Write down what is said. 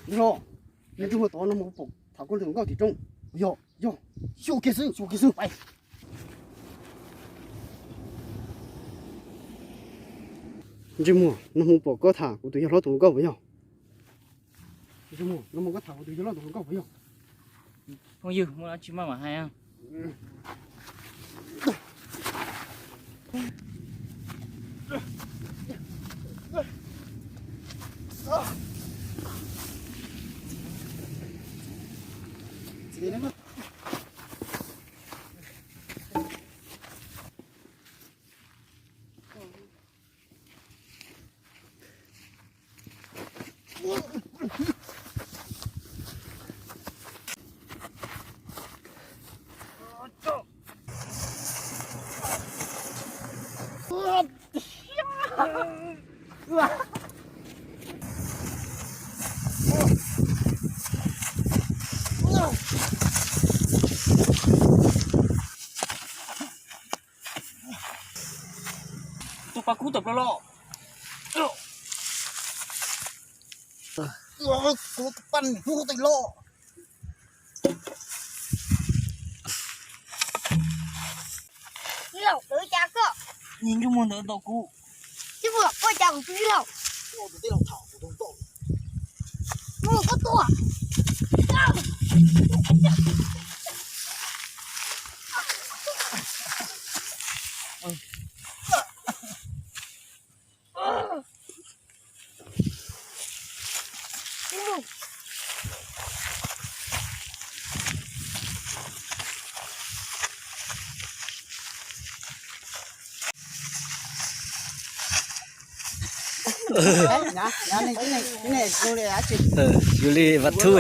Ntsej muag, ntsej muag, tod nag hmo pom tham koj tus hluas nkauj tim roob. Yog, yog, xyuas kiag xwb, xyuas kiag xwb. Ntsej muag, nag hmo pom koj tham kuv tus yawg hlob tus hluas nkauj puas yog? Ntsej muag, nag hmo koj tham kuv tus yawg hlob tus hluas nkauj puas yog? Phooj ywg, muaj dab tsi maj mam hais. Tus pas kub tawm plaws los. Kuv tus pas hnub tawm los. Tij laug, ua cas koj? Ntsej muag ntawd ntaus kuv. Tij laug, ua cas kuv tij laug? Tus tij laug tham kuv tus nkauj. Mus koj tua. Yus li vaj thub.